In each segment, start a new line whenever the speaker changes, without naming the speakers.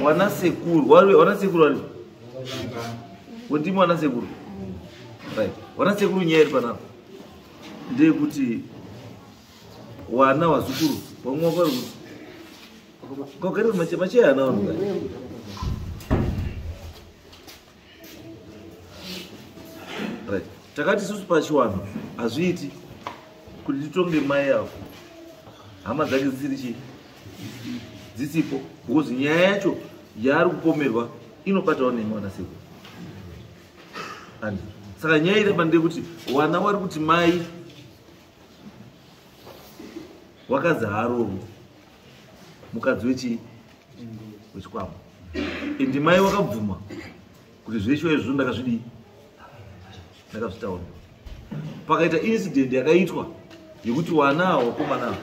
Wana sekuru, wana sekuru wari. Wendimi wana sekuru. Right. Wana sekuru nyaya iri panapa. Ndeyekuti wana wazukuru vamwe wako vari kuti kwakaita kuti macheya ana vanhu kai. Right. Takati isusu pachiwanhu hazviiti kuti titonge mai avo hama dzake dzisiri chii dzisipo because nyaya yacho yaari kupomerwa inobatawo nemi wana sekuru and saka nyaya iri apa ndeyekuti wana wari kuti mai wakazi haarovi mukadzi wechii wechikwambo and mai wakabvuma kuti zveshuwa izvozvo ndakazvidii ndakazvitaura pakaita incident yakaitwa yekuti wana wakomana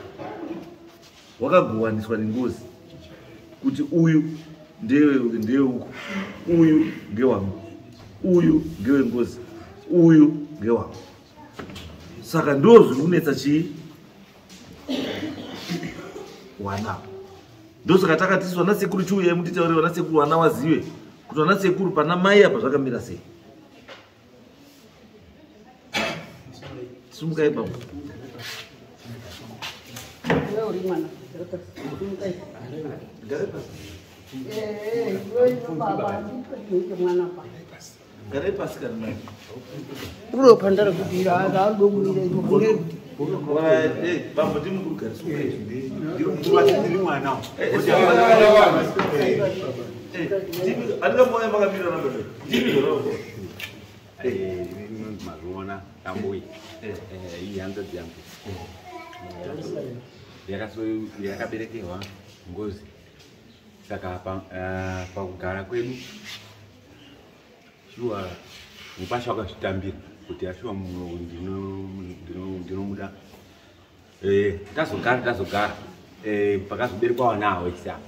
wakagowaniswa nengozi kuti uyu ndeweuku uyu ngewangu uyu ngewengozi uyu ngewangu saka ndo zviri kunetsa chii wana ndosaka takati vana sekuru chiuyai mutitaurire vana sekuru vana wazive kuti vana sekuru pana mai apa zvakamira sei sumukai baba garai pasi kana mai
uro pandara kudira adokurira iko
bambo ndimi mukuru gari sumukai
ndiri mwana
andingamuona makamira na baba ndimi zvaro
inonzi mazviona tambui iyi hanzvadzi yangu yakaberekerwa ngozi saka pakugara kwedu shuwa mupasha wakazvitambira kuti ashuwa ndinomuda tazogara tazogara pakazoberekwa vana avo isa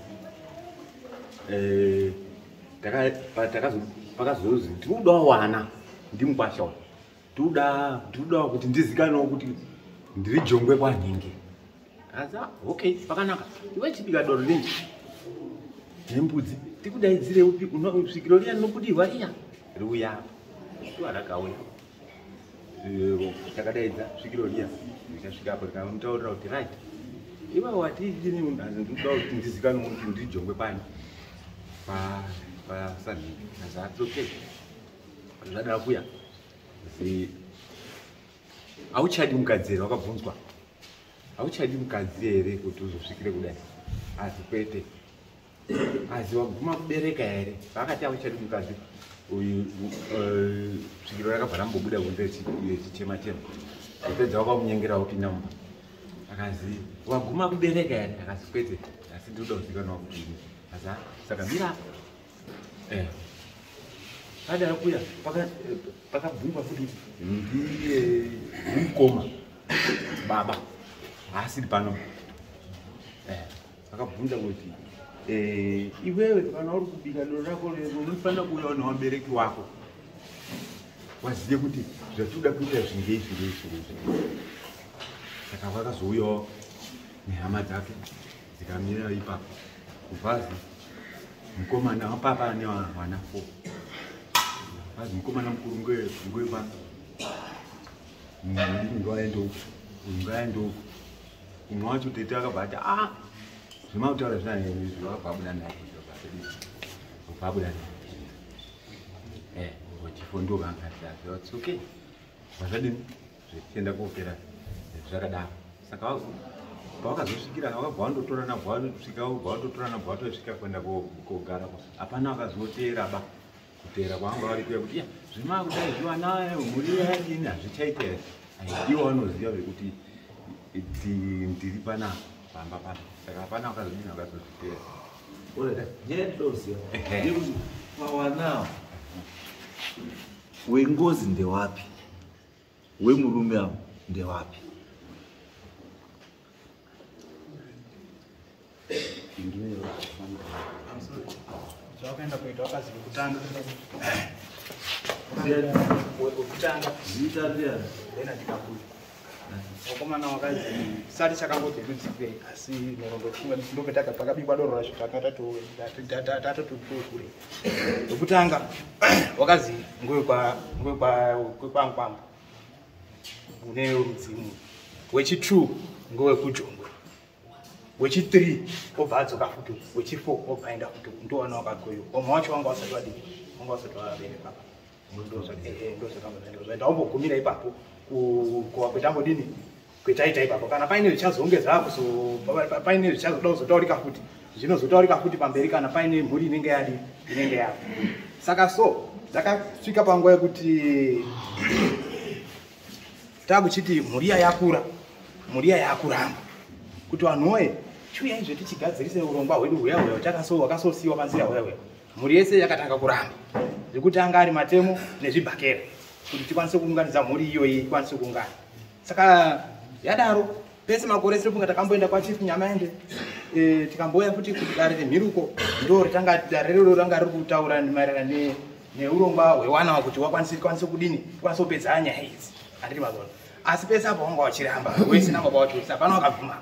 pakazozi tikudawo wana ndimukwasha uyu tikudawo kuti ndizikanewo kuti ndiri jongwe kwanhingi asi okay pakanaka iwe chibika doro rinji nembudzi tikudaidzire upi svikiro riya rinobudirwa riya riuya shuwa rakauya takadaidza svikiro riya rikasvika apo rikamutaurira kuti right iwe wati ndikuda kuti ndizikanwe kuti ndiri jongwe pani pasanhingi asi okay zvadaro kuya auchadi mukadzi here wakabvunzwa auchadi mukadzi here kuti uzosvikire kudai asi kwete asi waguma kubereka here vakati auchadi mukadzi uyu svikiro rakabva rambobuda kunze richichema chema apedza wakamunyengera wapinda mumba akazi waguma kubereka here akazi kwete asi ndinoda kuzikanwa kuti ini asi saka mira padaro kuya pakabvungwa futi kuti ndiye mukoma baba haasiri pano akabvunza kuti iwewe kana uri kubika doro rako unofanira kuuyawo nevabereki wako wazive kuti zvatinoda kuita zvinge izvi ngeizvi ngeizvi saka vakazouyawo nehama dzake dzikamira ipapo kubvazi mukomana wapapa ane vana 4 vazi mukomana mukuru ngewepano mudiki ngawaende uku uyu ngaende uku umwe wacho tete akabva ati a zvemakutaura zvinazvi wakabva abuda naye ubva abuda naye chifo ndovangaati okay zvazvadini zvichienda kopera zvakadaro saka pawakazosvikira wakabva wandotorana bva wasvika bva wandotorana bva watosvika kuenda kogara hapana wakazoteera ba kuteera kwavanga vari kuya kuti zvimakudai zviwana mhuri yadini hazvichaita here iwo vanoziva vekuti ndiri panapa pamba pano saka hapana wakazodini wakazozviteera
nyaya ndinoziva yekuti pawanawo wengozi ndewapi wemurume avo ndewapi
zvawakaenda kuita wakazi wekutanga wekutanga
zita ndiani
Bernard Kabuya. Vakomana wakazi sati chakangoti rudzipei asi nhoroondo ndopetaka pakabikwa doro racho takatatotatotokure. Wekutanga wakazi ngowekwankwambo une rudzimu. Wechi2 ngowekujongwe. Wechi3 obva adzoka futi. Wechi4 obva aenda futi. Ndowana wakagoyo. Omwe wacho wanga wasati wadii? Wanga wasati wabereka apa. Ndozvakamba ndaumbogumira ipapo kwetambodini kwetaita ipapo. Kana paine zvichazonge zvakuzo paine zvichazoda kuzotaurika futi zvinozotaurika futi pamberi kana paine mhuri inenge yadi inenge yapo. Saka so takasvika panguva yekuti takuchiti mhuri iya yakura, mhuri iya yakuramba kuti vanhu woye chiuyai zve tichigadzirise urongwa hwedu huya huya hwakasosiiwa panzira huya huya. Mhuri yese yakatanga kuramba zvekuti anga ari matemo nezvibhakera kuti tikwanise kuunganidza mhuri iyoyi ikwanise kuungana. Saka yadaro pese makore ese funga takamboenda kwaChief Nyamaende, tikambouya futi kuti dare remhiruko ndo ritanga dare rero ranga riri kutaura maererano neurongwa hwewana kuti wakwanise kudini tikwanise kupedza nyaya idzi. Handiti mazona. Asi pese apo wanga wachiramba wese nababa wacho hapana wakabvuma.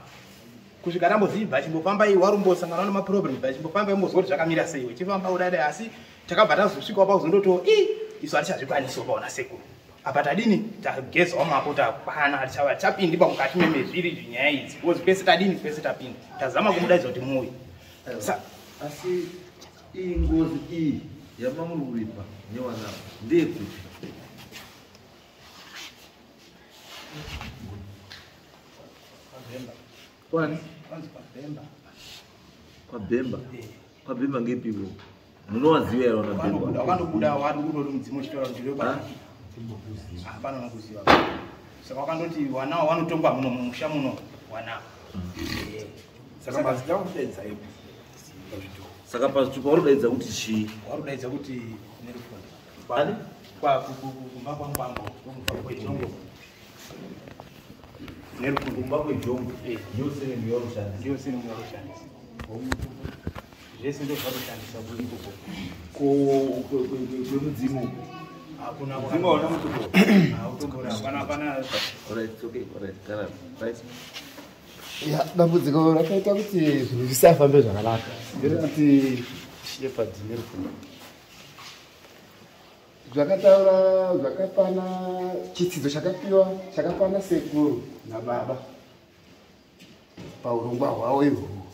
Kusvika tambozibva chimbofamba warumbosangana nemaproblem chimbofamba imbozwa kuti zvakamira sei uchifamba udadai. Asi takabva tazosvikawo pakuzondoto isu hatichazvikwanisiwo paona sekuru. Apa tadini tagezawo mapo takwana hatichapindi pamukati memezviri zvinyaya idzi. Because pese tadini pese tapinda. Tazama kumudaidza kuti muuye.
Asi iyi ngozi iyi yamamuri kuripa newana ndeyekupi? Kwani? Kwabhemba. Kwabhemba ngepiko? Munowaziva here wana Bhemba?
Wakandobuda wari kundoti mudzimu uchitaura kuti ndiro hapana unokuziva. Saka wakandoti wanawo wanotongwa muno mumusha muno wanawo.
Saka mazita akudaidza ipi?
Saka pazvitupa warudaidza kuti chii?
Warudaidza kuti nerufundo.
Ani?
Kwa kumba kwangwambo, kumba kwejongo. Nerufundo.
Kumba kwejongo. Ndiyo surname yaurushandisa.
Ndiyo surname yaurushandisa. Zvese ndo zvakushandisa kuikoko.
Kwemudzimu.
Hakuna
mudzimu hauna mutupo.
Hautombora hapana hapana.
Alright, okay, alright, gara. Right.
Ya, dambudziko rakaita kuti zvinhu zvisafambe zvakanaka nderekuti Shepherd nerufundo zvakataura zvakapana chitsidzo chakapiwa chakapana sekuru nababa paurongwa hwavo ihwohwo.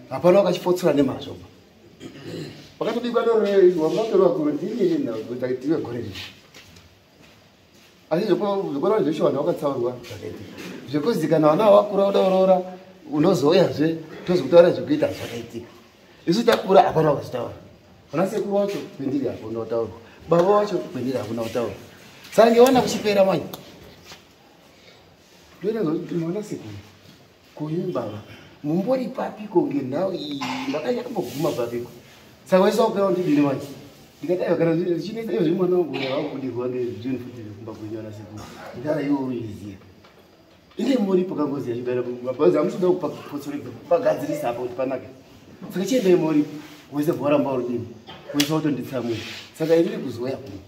Hapana wakachifotsora nemazvo. Pakatobikwa doro wanga kuru ndini ndaiwe gore rino. Asi zvekora zveshe vanhu vakatsaurwa zvakaitika. Zvekuzi kana vana vakura voda kuroora unozouyazve tozokutaura zvekuita zvakaitika. Isu takura hapana wakazvitaura. Vana sekuru wacho kwendiri hakuna kutaurwa. Baba wacho kwendiri hakuna kutaurwa. Saka ngewana kuchipera manje. Ndoita zvokuti mwana sekuru koyu baba mumbori papiko ngenhau iyi makanyamboguma papiko. Saka wese wakupera kundidini manje. Ndikati aiwa kana zvichinetsa izvozvi mwana wangu wakubudirwa ngezvinhu futi kumba kwenyu ana sekuru. Ndara iwe uiziya. Ine muripo kangozi yachibera mabhazi amusida kupotsoredza pagadzirisa apa kuti panake. Saka chiendai muripo wese bhora urudini. Wese watonditsamwira. Saka inini kuzouya kuno.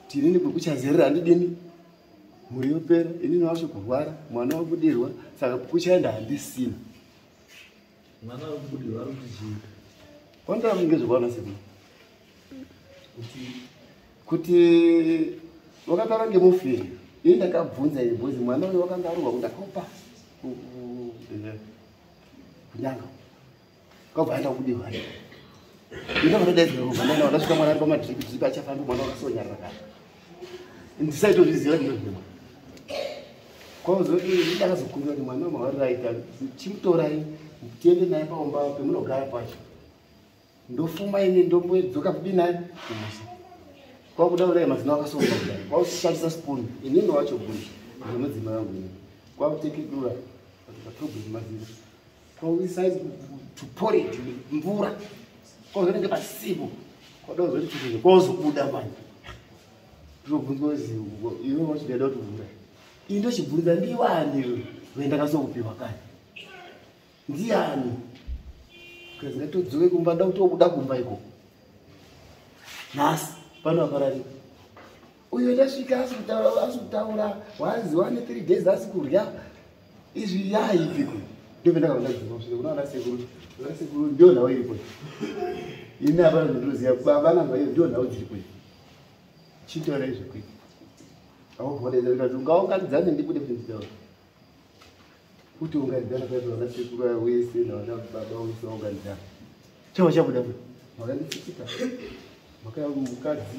Tinini kwekuchazerera handidini. Mhuri yopera, inini wacho kurwara, mwana wabudirwa, saka kuchaenda handisina.
Mwana wabudirwa ari kuti chii?
Wanda ngezvekuona sekuru. Kuti wakataura ngemufiri. Ini ndakabvunza ini because mwana uyu wakanga arohwa ndakamupa kunyanga. Kwabva aenda kubudirwa. Ndinobva ndadaidzwa kubva ndaenda ndasvika mwana ari pamadhiripi dhiripi achafambi mwana wakasonyarara kare. Ndisaitozviziva ndinozvimwa. Kwazoti ndakazokumbira kuti mwana mawariro aita chimutorai tiende naye paumba pemunogara pacho. Ndofuma ini ndombodzoka kubi naye kumusha. Kwakuda kudai mazino akasonga kudai. Kwakushandisa spoon inini wacho bhundi nemudzimai wangu ini. Kwakutekedura paproblem mazino. Kwakuisa tuporridge mvura. Kwazonenge pasipo. Kwada kuzoti tukuze kwazobuda manje. Ndinobvunzwa kuzi iwe wacho ndaida kuti uvhure. Ini ndochibvunza ndiwani wendakazokupiwa kare. Ndiani? Kazi ngatodzoke kumba nda kutobuda kumba iko. Nhasi pano apararika. Uyo ndasvika asi kutaura wanzi wane 3 days asi kurya. Izvi yaipiko. Ndobva ndakaona kusvika kuna ana sekuru. Ana sekuru ndio nhau iripo. Ini hapana ndinoziva baba namai ndio nhau dziripo. Chitaura izvi kuita. Auboneza ndikati ungaunganidzane ndibude kuti nditaure. Kuti unganidzana paipo vana sekuru wese navana baba wese vaunganidzana. Chava chabuda futi. Makanditsikita. Makaya mukadzi.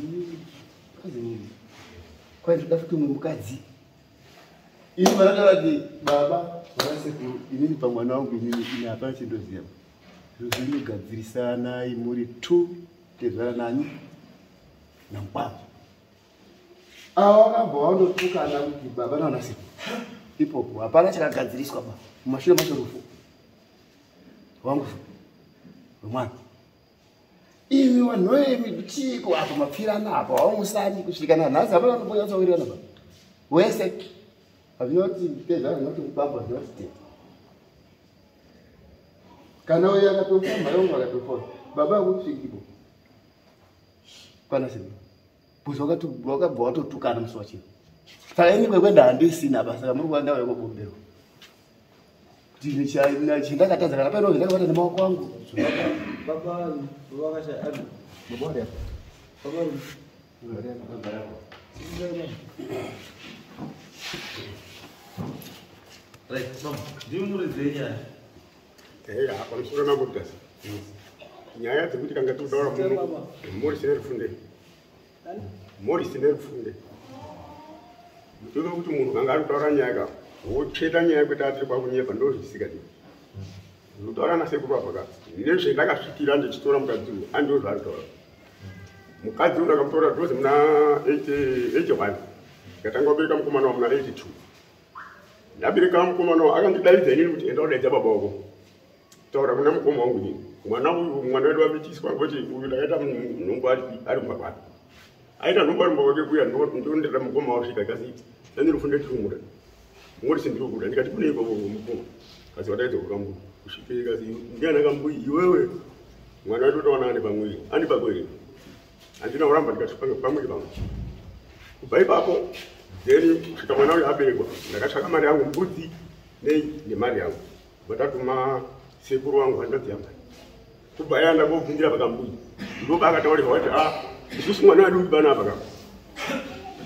Mukadzi. Kwai ndoda futi umwe mukadzi. Ini vanoti baba vana sekuru inini pamwana wangu inini ini hapana chindoziva. Zvinogadzirisana muri 2 tezvara nani namukwambo. Ava vakabva vandotukana kuti baba navana sekuru. Ipopo hapana chakagadziriswa pa. Mumashure macho rufu. Wangu wemwana. Imi vanhu imi chiko apa mapfirana apa wamusani kusvika nanhasi hapana vanombonyatsowirirana pa. Wese. Hazvinoti tezvara zvinoti mukwambo zvinoti tete. Kana uyo akatofa mai vangu vakatofa baba vakusvikipo. Kwana sekuru. Bhuzi wakabva watotukana musi wachino. Saka ini kwekwenda handisina basa kamuri kuva ndauya kobomberwa. Kuti chindakatadza kana paine zvandakabata nemaoko angu.
Baba vakashaya ari. Baba vari apa. Baba vari. Right, mama, ndimi muridzi wenyaya.
Eya, pamusoro mambo Nyaya dzekuti kanga tikutaura muno Morris Nerufunde. Morris Nerufunde. Ndinoda kuti munhu kanga ari kutaura nyaya ka wocheta nyaya kwete atiri kwakunyepa ndozvisika ti. Ndinotaura nasekuru apa ka nezvendakasvikira ndichitora mukadzi uyu andiwo zvaari kutaura. Mukadzi uyu ndakamutora dhozi muna 81 ndikatanga kubereka mukomana wa muna 82. Ndabereka mukomana wa akandidaidza inini kuti enda udaidza baba wako. Taura kuna mukoma wangu inini. Mwana uyu mwana wedu wamitiswa ngoti uyu ndakaita nhumbu ari kumba kwake. Aita nhumbu ari kumba kwake kuya ndondera mukoma wasvika kasi ndandirufunde tiri Ngoti sindiri kuda ndikati kune ikoko mukoma. Kasi wadaidza kukambu kusvike kasi ndiana kambu iwewe mwana wedu towana ane pamwiri. Ane pamwiri. Handina kuramba ndikati pamwiri pangu. Kubva ipapo then kusvika mwana uyu aberekwa ndakatsvaka mari yangu mbudzi nei nemari yangu. Vatatuma sekuru wangu hanzvadzi yangu. Kubva yaenda kobvunzira pakambuyi. Ndopakataurirwa kuti ah isusu mwana wedu uri panapa ka.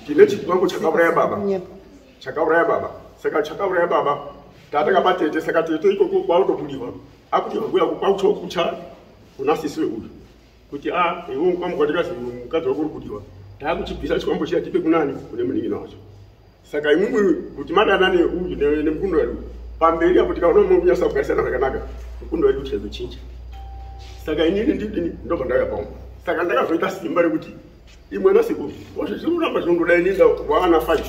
Tine chikwambo chakauraya baba. Chakauraya baba. Saka chakauraya baba. Tatakaba tete saka tete ikoko kwakutobudiwa. Akuti kuya kwakuchokucha kuna sisi uyu. Kuti ah iwe mukwambo kwatikazi mukadzi wako uri kudiwa. Takuchibvisa chikwambo chiya tipe kunani kune munin'ina wacho. Saka imwimwi kuti madanane uyu nemukundo wedu. Pamberi apo tikaona munyasa kugarisana zvakanaka mukundo wedu tichazochinja. Saka inini ndidini ndobva ndauya pamwe. Saka ndakazoita simba rekuti imwe nasekuru wazvo zviri kuramba zvinondoda inini waana 5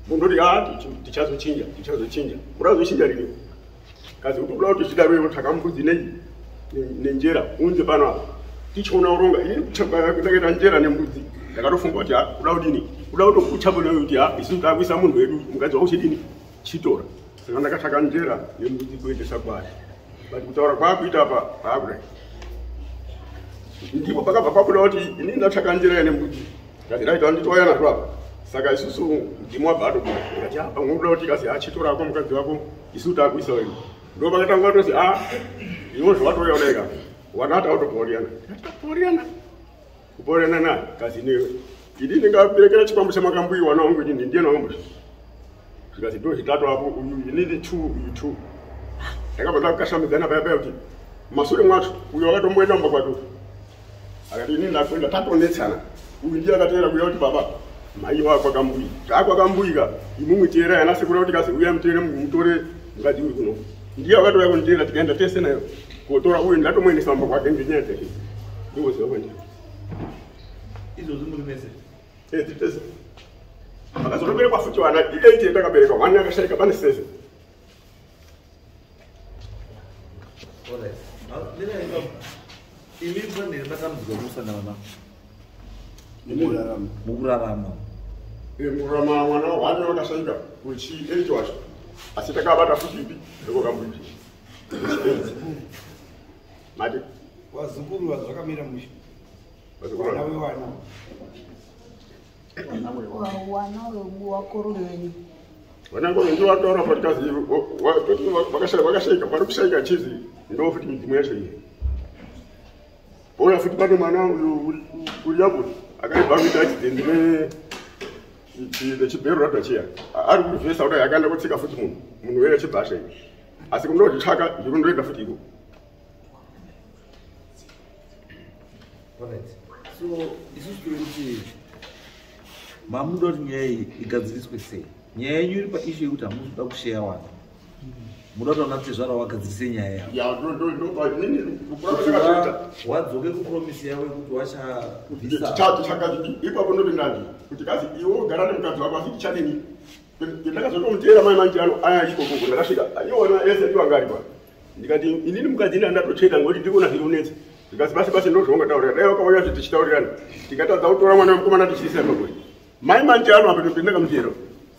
mundoti ah tichazochinja tichazochinja murazochinja rini kazi kuti kuda kuti zvidaro ivo takambudzi nei nenjera unze pano apa tichiona uronga inini ndakaita njera nembudzi ndakatofunga kuti ah kuda kudini kuda kutokucha pano kuti ah isu takuisa munhu wedu mukadzi wako chidini chitora. Saka ndakatsvaka njera nembudzi kuendesa kwaari. But kutaura kwaakuita apa paakudai. Ndipo pakabva pabuda kuti inini ndatsvaka njera nembudzi. Ndikati right nditouya nazvo apa. Saka isusu mudzimu wabva atobuda. Ndikati ah pamwe unoda kuti kasi achitora ako mukadzi wako isu takuisa wedu. Ndo pakatanga kutozi ah iwe zvawatouya kudai ka. Wanata autoporiana. Ndikati taporiana. Kuporiana naye kasi newe. Ini ndingaberekera chikwambo chamakambuyi wana wangu inini ndiye wangu. Zvikati ndo zvitatu apo uyu inini 2 uyu 2. Ndakabva ndakashamidzana paya paya kuti masure mwacho uyu wakatomboenda mumba kwake. Akati inini ndakuenda tatonetsana. Uyu ndiye akateera kuya kuti baba mai wako akambuyi. Zvako akambuyika imumwe teera yana sekuru kuti kasi uya muteere mutore mukadzi uri kuno. Ndiye akatouya kunditeera tikaenda tese nayo kotora uyu ndatomuendesa mumba kwake ngenyaya dzake. Ndikoziva kwandiri.
Izvozvo muri mese.
Tiri tese. Vakazotoberekwa futi vana 8 yatakabereka 1 akashaika pane 7.
Alright. Imi pane matambudziko kusangana nako.
Mukurarama.
Mukurarama.
Mukurarama mwana wani wakashaika kuchi 8 wacho. Asi takabata futi ipi ndiko kambuyi. Kuchi 8. Mati
wazukuru zvakamira mushe.
Vazukuru.
Vana vewana.
Wana wakorori wenyu.
Vanango ndovataura patikazi vakashaika pari kushaika chizi ndo futi midzimu yacho iyi. Pouya futi pane mwana uyu uri apo akaibva kuita accident nechibhero radha chiya ari kurivhesa kudai akaenda kotsika futi munhu munhu uye achibva ashaika asi kundozvitsvaka ndiri kundoenda futi iko.
Alright. So isusu tiri kuti mamuda kuti nyaya iyi igadziriswe sei? Nyaya yenyu iri paissue yekuti hamusi kuda kusheya wana. Muda kuti vana tezvara vagadzirise nyaya yavo.
Ya inini
Kuti wadzoke kupromise yavo yekuti wachabvisa.
Tichakati ipapo ndoti ndandi kuti kazi iwe ugara nemukadzi wako asi tichadini ndakazotomuteera mai manje ano aya ikokoko ndakasvika iwona ese ndiwanga aripa ndikati inini mukadzi ini andatocheta ngokuti ndikuona zviri kunetsa ndikati basi basi ndozvaungataurira dai wakauya kuti tichitaurirana tikatadza kutora mwana wemukomana tichiisa pagoi mai manje ano apa ndakamuteera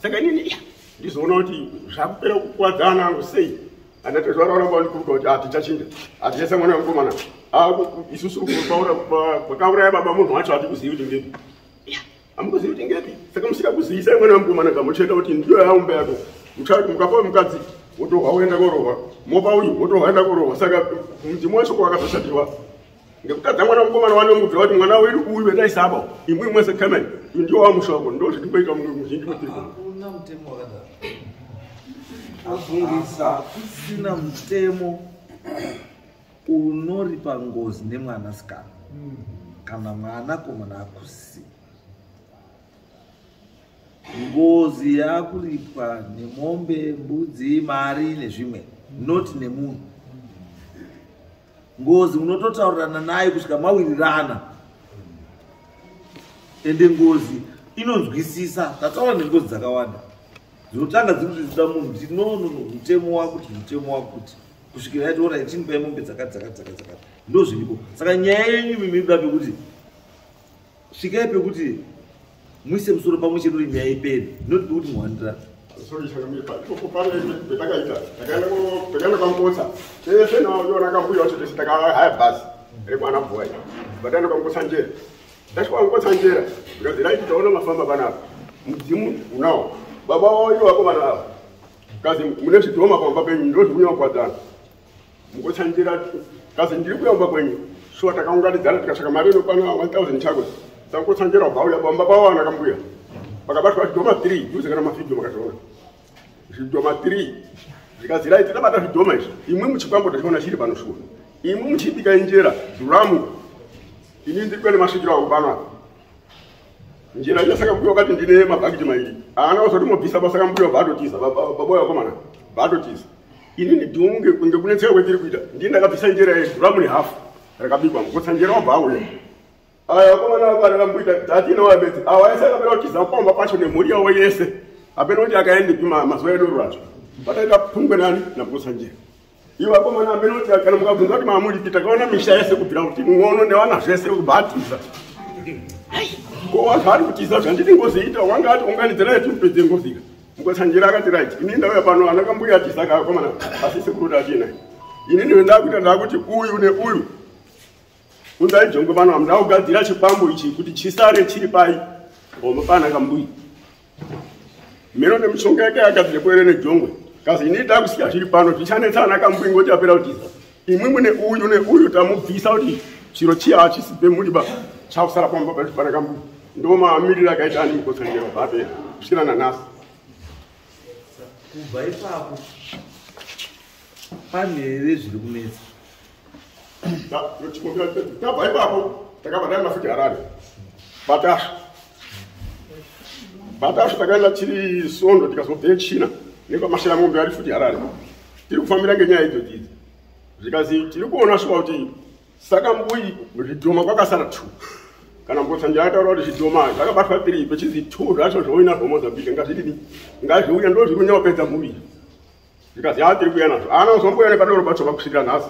saka inini iya ndizoona kuti zvakupera kukuwadzana angu sei andatozvara varamba vandikuruka kuti hatichachinja hatichaisa mwana wemukomana isusu pakauraya baba munhu wacho hatikuzivi kuti ngepi hamukuzivi kuti ngepi saka musika kuzivisai mwana wemukomana kamucheta kuti ndiyo yaumba yako muchati mukapa mukadzi wotohwa woenda korohwa mopa uyu wotohwa enda korohwa saka mudzimu wacho kwakazoshatirwa ngekutadza mwana wemukomana wanomubvira kuti mwana wedu uyu wetaisaba imwe mwese kamani uyu ndiwo wamusha wako ndo zviri kuita muzhinji mwetiri
Hakuna mutemo wakadaro. Hakusina mutemo unoripa ngozi nemwanasikana kana mwanakomana hakusi. Ngozi yakuripwa nemombe, mbudzi, mari nezvimwe, not nemunhu. Ngozi munototaurirana naye kusvika mawirirana. Ende ngozi inonzwisisa. Tataura nengozi dzakawanda dzinotanga dziri kuti dzida munhu kuti no no no mutemo wakuti mutemo wakuti kusvikira yaiti ora ichinipai mombe dzakati dzakati dzakati dzakati ndo zviripo. Saka nyaya yenyu mimi ikuda pekuti svikai pekuti muise musoro pamwe chete kuti nyaya ipere, not pekuti muhandirana.
Sorry, chakamira ipopo pane petakaita takaenda kwamukotsa tese naona kambuya wacho tese takahaya bhasi rekwana bhuwai vataenda kwamukotsa njera tasvika kwamukotsa njera zvikanzi raiti taona mafamba panapa mudzimu unawo baba wavo vakomana ava kazi mune zvidhoma pamba penyu ndo zviri kunyanya mukotsa njera kazi ndiri kuyamba kwenyu shuwa takaunganidzana tikasvika mari inokwana 1000 chako samukotsa njera wabva auya pamba pawana kambuya pakabatwa zvidhoma 3 juze kana mavhidhiyo makazviona zvidhoma 3 zvikanzi raiti tabata zvidhoma izvi imwe muchikwambo tachiona chiri pano shuwa imwe muchibika injera dhuramu ini ndiri kuenda masvikiro ako pano apa njera iya saka mbuya wakati ndine mabhakiti mairi haana kuzoti mobvisa basa kambuya bva atotiza baba vakomana bva atotiza inini dhunge ngekunetseka kwetiri kuita ndini ndakabvisa njera yedhuramu nehafu rakabikwa mukotsa njera wabva auya aya vakomana vako anakamboita tatine wabedzi awa ese akapera kutiza pamba pacho nemhuri yavo yese apena kuti akaendepi mazuva edoro racho vataita pungwe nani namukotsa njera ivo vakomana apena kuti kana mukabvunza kuti mamuripi takaona misha yese kubvira kuti ng'ono nevana zvese kubva atiza ko zvaari kutiza zvanditi ngoziita wanga ati unganidzirai timupedze ngozika mukotsa njera akati right inini ndauya pano ana kambuya atiza kakomana asi sekuru kuti atina inini ndakuita ndakuti uyu neuyu unzai jongwe pano hamuna kugadzira chikwambo ichi kuti chisare chiri pai homa pana kambuyi mhino nemishonga yake yagadzire poere nejongwe kazi inini takusiya zviri pano zvichanetsa ana kambuyi ngoti apera kutiza imwi mune uyu neuyu tamubvisa kuti chiro chiya hachisipe muri ba chakusara pamba pana kambuyi ndo maamiriro akaita ani mukotsa njera bva apera kusvikira nanhasi.
Kubva ipapo pane here zviri kunetsa?
Tabva ipapo takabva taenda futi Harare Batasha Batasha takaenda tiri Sondo tikazobve China nekwamashaya mombe ari futi Harare tiri kufambira ngenyaya idzodzi idzi zvikazi tiri kuona shuwa kuti saka mbuyi zvidhoma kwakasara 2 kana mukotsanjera ataura kuti zvidhoma zvakabatwa 3 pechizi 2 zvacho zvoina zvomozambique ngazvidini ngazviuya ndo zviri kunyanya mhuri zvikazi haa tiri kuuya nazvo haana kuzomboya nepadoro pacho pakusvikira nhasi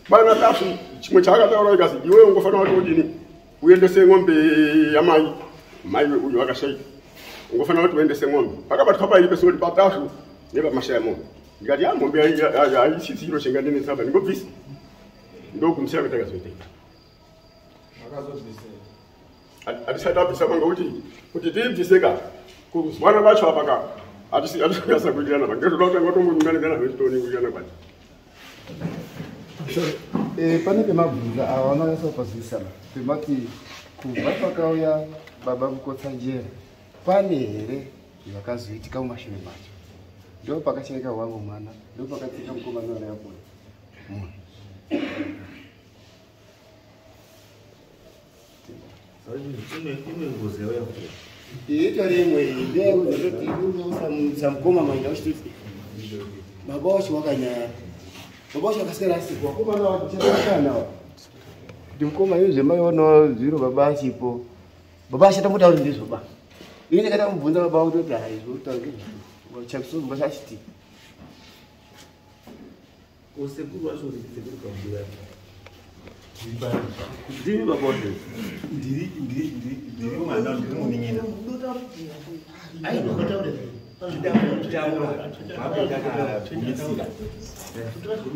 bana Tasvu chimwe chaakataura ikazi iwe ungofanira kuti udini uendese ng'ombe yamai mai uyu akashaika ungofanira kuti uendese ng'ombe pakabatwa pairi pese kuti paTasvu nepamashaya mombe ndikati ya mombe haisisi chiro chingandinetsaba ndingobvisa ndokumusira kwetakazoita. Hatisati tabvisa manga kuti tiibvise ka kuzwana kwacho apa ka hatisi kunyasa kuitirana pa ngetoda kutanga tombonunganidzana zvese tione kuitirana kwacho.
Pane pemabvunza ava vanonyatsa pemati kubva pakauya baba Mukotsanjera pane here zvakazoitika mumashure macho? Ndo pakashaika wangu mwana, ndo pakatsika mukomana warayapona munhu.
Imwe ngozi yauya kuti
Itori imwe ndeyekuzototi samukoma maenda uchitoti baba wacho wakanyara, baba wacho akaswera asipo, vakomana vachaakanawa kuti mukoma iyo zvemaionawo zviro baba achipo, baba achatombotauri ndizvo ba. Ini ndakada mubvunza baba kutoti hai zvotaura chakusozwa chachiti
Usekuru wacho uri sekuru kambuya. Ndimi baba wacho.
Ndiri mwana, ndiri munin'ina. Aiwa, ndakagumisira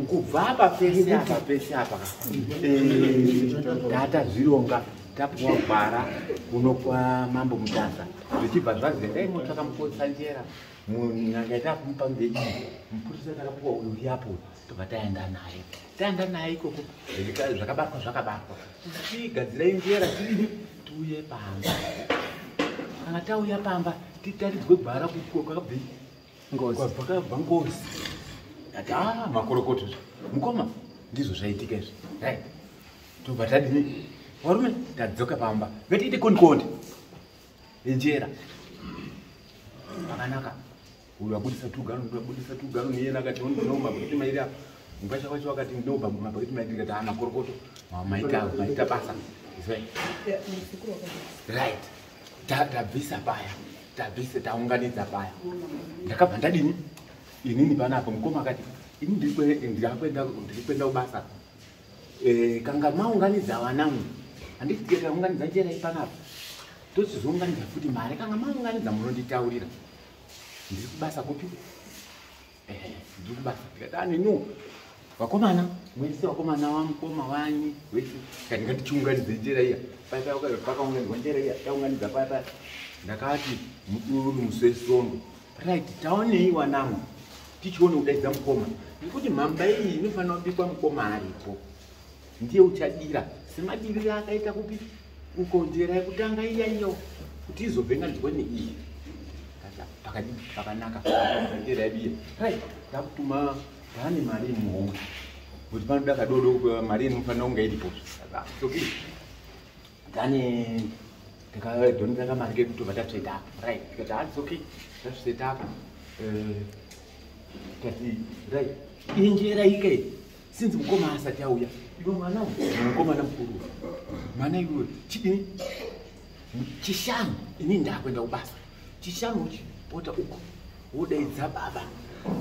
kubva apa pese apa pese apa tatazvironga tapuwa gwara kuno kwamambo Mutasa, zvichibva zvazi endai motsvaka Mukotsanjera nyanga yatakumupa ngeiyi mupurisa takapuwa uyu uriapo. Tobva taenda naye, taenda naye ikoko, zvakabatwa zvakabatwa, tigadzirai njera tidini tiuye pamba. Kana tauya pamba titaridzwe gwara kwakabve
ngozi,
kwakabva ngozi. Ati a makorokoto mukoma, ndizvo zvaitika izvi. Right, tobva tadini varume, tadzoka pamba ngatiite kondikonde enjera pakanaka. Uyu abudisa 2 gallon, uyu abudisa 2 gallon, iyena akati ndino mabhaketi mairi apa, mukasha wacho wakati ndino mabhaketi mairi. Ndikati a makorokoto, maita maita basa. Right, tabvisa paya, tabvisa, taunganidza paya. Ndakabva ndadini inini panapa, mukoma akati ini ndiri kuenda kubasa. Kanga maunganidza vanamwe, handiti taunganidza njera ipanapa, tochizounganidza futi mari. Kanga maunganidza munonditaurira, ndiri kubasa kupi? Ndiri kubasa. Ndikati aninu vakomana mwese, vakomana wamukoma wanyu wese, tikati ngatichiunganidze njera iya. Pakaunganidzwa njera iya, taunganidza paya paya, ndakati uri musi wesondo. Right, taonei wanamwe, tichione kudaidza mukoma, nekuti mhamba iyi inofanira kubikwa mukoma aripo, ndiye uchadira semadiriro akaita kupi uko njera yekutanga iya iyo, kuti izobvenganidzwa neiyi. Pakadi pakanaka njera yedu iya. Right, takutuma taane mari muhomwe kuti panoda kadodo, mari inofanira kunge iripo. Okay, tane takadhonera kamari kedu, tobva tatsveta apa. Right, tikati ha, okay, tatsveta apa. Tati right, injera ike sinzi mukoma asati auya, iwe mwana mukomana mukuru, mwana iwe chidini chishanu, ini ndakuenda kubasa chishanu, uchipota uko wodaidza baba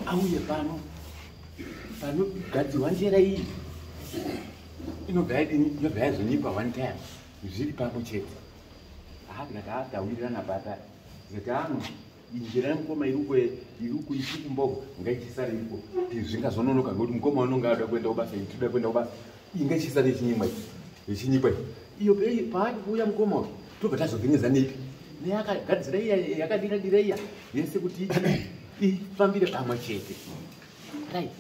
auye pano panogadzirwa njera iyi, inobva yadini, inobva yazonyikwa one time zviri pano chete. Ha, ndikati ha, tawirirana papa. Ndikati ano njira yemukoma iriko iriko ichikumboko ngaichisara iriko, zvingazononoka ngekuti mukoma unonga ada kuenda kubasa, tinoda kuenda kubasa, ingachisara ichinyimwa ichinyikwa iyo. Paari kuuya mukoma uyu, tobva tazovhinyidza neipi neyakagadzira iya yakadira dira iya yese kuti ifambire pamwe chete. Right,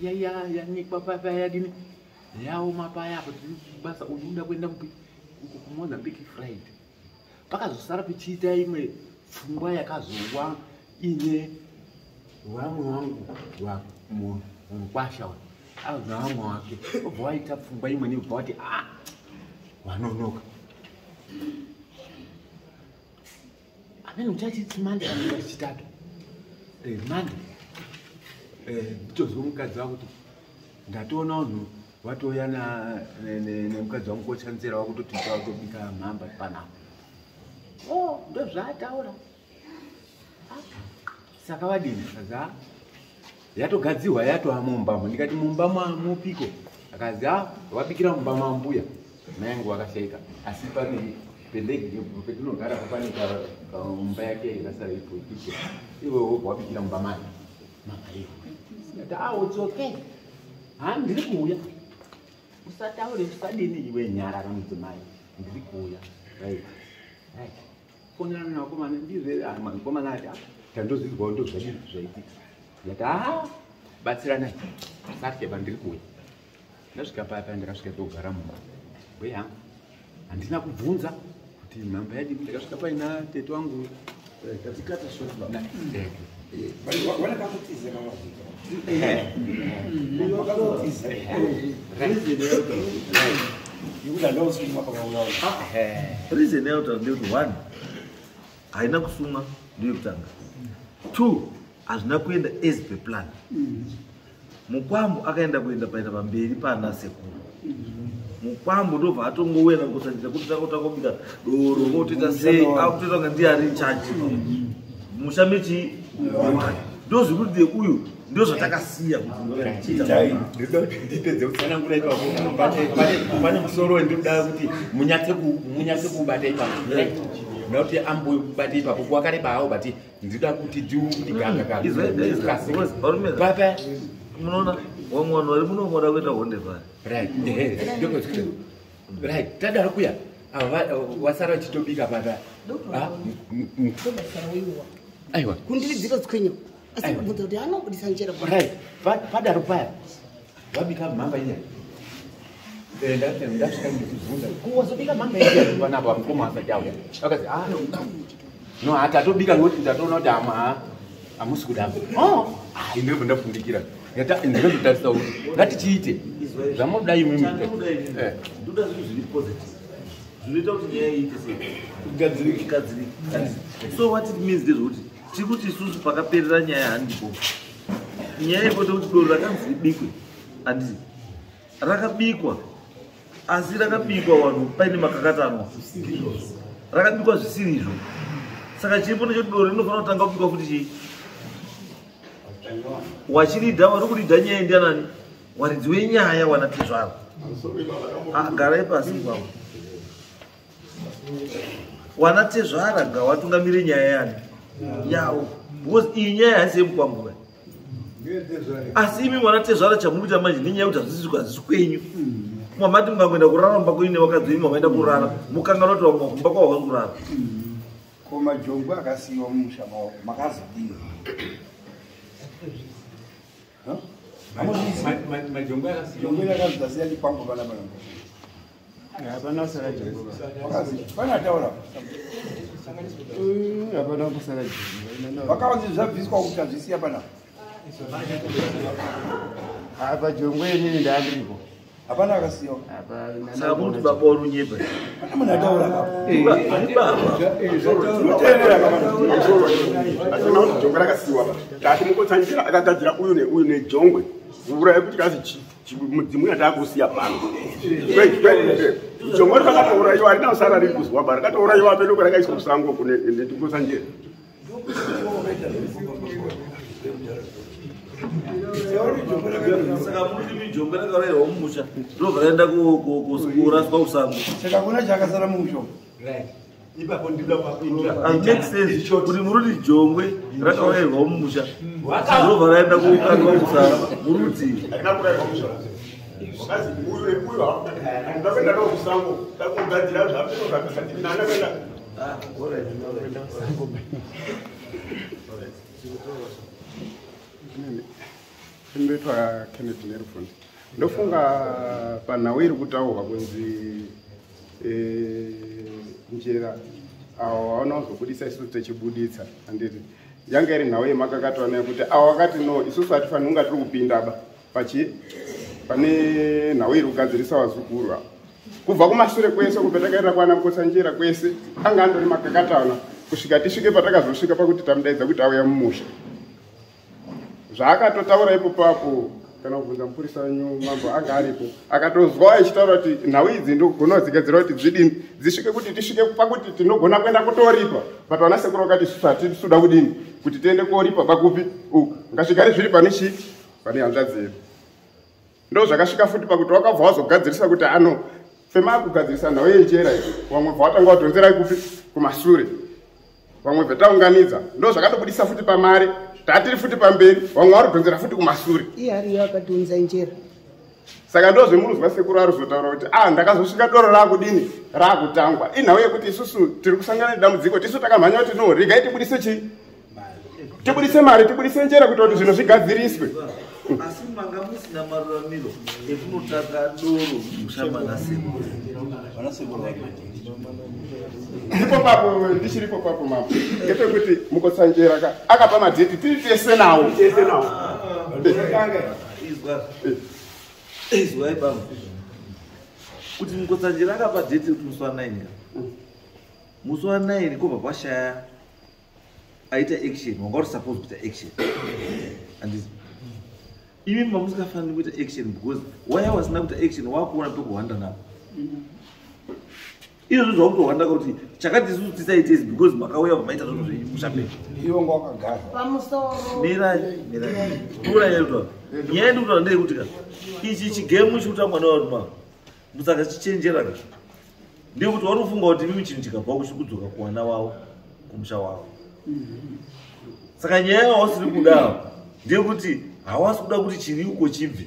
yanyikwa papa, yadini, yaoma paya apo tiri basa, uyu unoda kuenda kupi uko kuMozambique Friday. Pakazosara pichiita imwe pfungwa yakazowa ine vamwe wangu mukwasha azna vamwe wake, obva waita pfungwa imweni, ubva wati a wanonoka amene uchachiti Monday kana chitatu, Monday. Nditozwa mukadzi wakuti ndatoona vanhu watouya nemukadzi wangu kochanzera wakutoti tobika mhamba panapa. O, ndozvaataura. Saka vadini? Kazi yatogadzirwa, yatova mumbamo. Ndikati mumba mupiko? Akazi a wabikira mumba mambuya mai angu wakashaika, asi pane pendegi petinogara pane mumba yake yakasara ipo ipo, iwe wobva wabikira mumba mai mama iwe. Ndati a it's okay, ha, ndiri kuuya, usataure, usadini iwe, nyarara mudzimai, ndiri kuuya. Right. Right. Fonera nevakomana ndizve mukomana ati tandozvizwawo ndo zvadii zvaitika. Ndikati haa batsiranai satye pandiri kuuya. Ndasvika paya paya ndakasvika ndogara mumba. Mbuya yangu handina kubvunza kuti mhamba yadii ndakasvika paina tete wangu.
Katikati short baba. Reason yautaura ndeyekuti one haina kusumwa ndeyekutanga, two hazvina kuenda as per plan. Mukwambo akaenda kuenda paenda pamberi pana sekuru. Mukwambo ndobva atongouya nakusanjira kuti takotangobika doro votoita sei akutoita kunge ndiye ari in charge musha mechi ndozvikuti uyu ndozvatakasiya kuti
Ndinoda kuti ndipedze kutsanangura ipapo. Pane musoro wendinoda kuti munyatse kuubata ipapo. Ndinoda kuti ambobate ipapo kwakareba hawo, but ndinoda kuti ndiuti gaga
gaga. Munoona vamwe vanhu vari muno moda kuita honde pari.
Right. Right. Tadaro kuya ava wasara vachitobika papa. Aiwa.
Kundiridzira tswenya. Asi kubvunza kuti anobudisa njera.
Right. Padaro paya vabika mhamba iya. Ndasvika ndikubvunza. Wazobika mhamba iya panapa mukoma asati auya. Akazi ah no hatatobika nokuti ndatoona kuti hama hamusi kuda. Oh, ah ndinobva ndafundikira. Ndinototarisa kuti ngatichiite zvamunoda imimi.
Ndoda zvinhu zviri positive zvinoita kuti nyaya iite sei
Igadzirike.
Igadzirike. So what it means ndezvekuti tiri kuti isusu pakaperera nyaya handipo. Nyaya ipo ndekuti doro rakanzi ribikwe, handiti rakabikwa, asi rakabikwa vanhu paine makakatanwa, rakabikwa zvisiri izvo. Saka chiripo ndechekuti doro rinofanira kutanga kubikwa futi chii wachiridha vari kuridha nyaya ndianani waridzi wenyaya wana tezvaro. Garai pasi ipapo. Wana tezvara ngawatungamire nyaya yani yavo, because iyi nyaya haisi yemukwambo. Asi imi mwana tezvara chamukuita manje nenyaya yekuti hazvisi hazvisi kwenyu. Mwamati mukangoenda kurara mumba kwenyu nevakadzi venyu, mamaenda kurara mukanganwa kuti vamwe kumba kwavo havasi kurara.
Ko majongwe akasiyiwa mumusha mavo makazodini?
Majongwe akasiyiwa.
Jongwe rakanzi tasiya chikwambo pana pana.
Hapana kusara jongwe.
Vakazi pana taura.
Hapana kusara jongwe.
Vakazi zvabviswa kuti tazvisiya pana.
Apa jongwe inini ndaandiripo.
Hapana akasiyiwa.
Saka mukuti baba warunyepa.
Pana munhu ataura kapo.
Ani baba.
Tinoteerera kapana.
Asina kuti jongwe rakasiyiwa. Tati mukotsanjira akagadzira uyu neuyu nejongwe. Mvura yekuti kazi mudzimu yataakusiya pano. Jongwe rakatourayiwa harina kusara riri kuzwa ba rakatourayiwa pedo rakaiswa kusango kune ndimukotsanjira.
Saka mukuti mijongwe rakaurayirwa mumusha ndobva raenda kuraswa kusango.
Saka kuna chakasara mumusha.
Right. Ipapo ndinoda kupindura.
It makes sense kuti muruti jongwe rakaurayirwa mumusha ndobva raenda kukandwa kusango muruti.
Harina kuurayirwa mumusha. Wakazi uyu neuyu ndakaenda nawo kusango takugadzira zvapeno zvakasati nana kuenda.
Ndoitwa Kenneth Nerufund. Ndofunga panhau iri kutaurwa kunzi njera avo vaona kuzobudisa isusu tichibuditsa, handiti yanga iri nhau yemakakatwana yekuti avo vakati no isusu hatifaniri kunga tiri kupinda ba pachi pane nhau iri kugadzirisa vazukuru ava kubva kumashure kwese kubva takaenda kwana Mukotsanjera kwese anga andori makakatana kusvika tisvike patakazosvika pakuti tamudaidza kuti auya mumusha. Zvaakatotaura ipo papo kana kubvunza mupurisa wenyu mambo anga aripo akatozwa achitaura kuti nhau idzi ndogona kudzigadzira kuti dzidini dzisvike kuti tisvike pakuti tinogona kuenda kutoripa, but vana sekuru vakati isusu hatisuda kudini kuti tiende koripa pakupi uku ngazvigare zviri pane chii pane hanzvadzi yedu. Ndo zvakasvika futi pakuti wakabva wazogadzirisa kuti ano fema kugadzirisa nhau yenjera iyi vamwe bva watanga wadhonzera kupi kumashure vamwe bva taunganidza ndo zvakatobudisa futi pamari tatiri futi pamberi vamwe varudhonzera futi kumasure.
Iye ariyo akadhonza njera.
Saka ndozvemuruzwa sekuru arizotaura kuti a ndakazosvika doro raakudini raakutangwa. Inhau yekuti isusu tiri kusangana nedambudziko, tisu takamhanya kuti no, regai tibudise chii, tibudise mari, tibudise njera kuita kuti zvinhu zvigadziriswe.
Asi manga musina maruramiro ekunotanga doro musha manasekuru.
Ndipo papo ndichiripo papo mambo, ngepekuti Mukotsanjera ka akapa madheti tiri tese nawo.
Tese nawo.
Izwa, izwai baba, kuti Mukotsanjera akapa dheti kuti musi wa9 ka, musi wa9 kobva kwashaya aita action. Wanga uri suppose kuita action, handiti? Imi mamusikafaniri kuita action because waya wasina kuita action wakuona pekuhwanda napo. Izvozvo zvakutohwanda kuti chakati isusu tisaite izvi because makauya maita zvinhu zvenyu musha
Iwo nga wakagara.
Pamusoro.
Mirai, mirai, kutaura nyaya ndikutaura ndeyekuti ka ichi chigemu chikutambwa nevanhu ma musakachichenjera ka, ndeyekuti vanofunga kuti mimi chinhu chikabva kuchikudzoka kuwana wavo kumusha wavo. Saka nyaya yawasiri kuda ndeyekuti hawasi kuda kuti chiri uko chibve